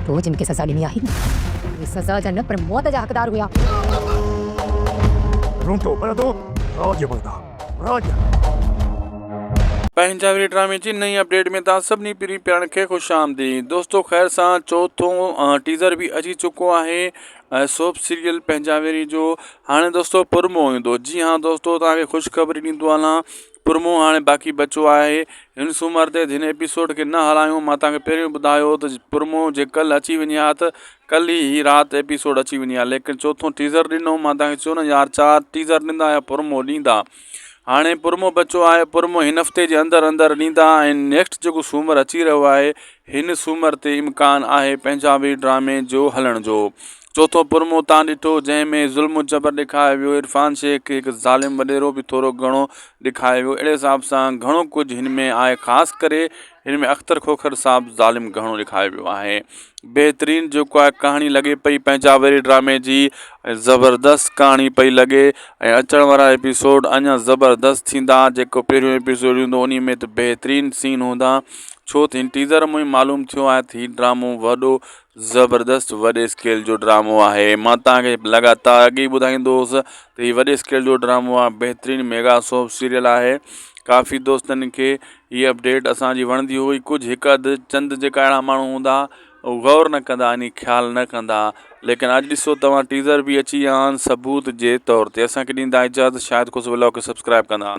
تو جن کي سزا ڏني آهي نه، اهي سزا جا نه پر موت جا حقدار هيا. رونٽو ٻرندو، راڄ ٻرندا، راڄ. پنهنجا ويري ڊرامي جي نئين اپڊيٽ ۾ توهان سڀني پرين پيارن کي خوش آمديد دوستو خير سان چوٿون ٽيزر به اچي چڪو آهي ۽ سوپ سيريل پنهنجا ويري جو هاڻي دوستو پرمو ايندو جي ها دوستو توهان کي خوشخبري ڏيندو هلان پرمو هاڻي باقي بچو آهي هن سومر تي هن ايپيسوڊ کي نه هلايون مان توهان کي پهريون ٻڌايو هو ته پرمو جي ڪل اچي وڃي ها ته ڪل ئي هي رات ايپيسوڊ اچي وڃي ها ليڪن چوٿون ٽيزر ڏنو مان توهان کي چيو نه يار چار ٽيزر ڏيندا يا پرمو ڏيندا هاڻي پرمو بچو آهي پرمو هن هفتي جي اندر اندر ڏيندا ۽ نيڪسٽ جيڪو سومر اچي رهيو آهي هن سومر تي امڪان آهي پنجابي ڊرامي جو هلڻ جو چوٿون پرمو تان ڏٺو جنهن ۾ ظلم و جبر ڏيکايو ويو عرفان شيخ کي هڪ ظالم وڏيرو به ٿورو گهڻو ڏيکايو ويو اهڙي حساب سان گهڻو ڪجهه هن ۾ آهي خاص ڪري هن ۾ اختر کوکر صاحب ظالم گهڻو ڏيکايو ويو آهي بهترين جيڪو آهي ڪهاڻي لڳي پئي پنهنجا وري ڊرامي جي ۽ زبردست ڪهاڻي پئي لڳي ۽ اچڻ وارا ايپيسوڊ اڃا زبردست ٿيندا جيڪو پهريون ايپيسوڊ ايندو انهي ۾ ته بهترين سين هوندا ڇو ته هن ٽيزر مان ئي معلوم ٿيو آهي ته هي ڊرامو وڏو زبردست وڏي اسڪيل جو ڊرامو آهي مان توهان کي لڳاتار اڳي ئي ٻڌائيندو هوس ته هي وڏي اسڪيل جو ڊرامو آهي بهترين ميگا سوپ سيريل آهي ڪافي دوستن کي هي اپڊيٽ اسانجي وڻندي هئي ڪجهه هڪ اڌ چند جيڪا اهڙا ماڻهو هوندا غور نه ڪندا يعني خيال نه ڪندا ليڪن اڄ ڏسو توهان ٽيزر به اچي ويا آهن ثبوت جي طور تي اسانکي ڏيندا اجازت شايد خوش ولاگ کي سبسڪرائب ڪندا.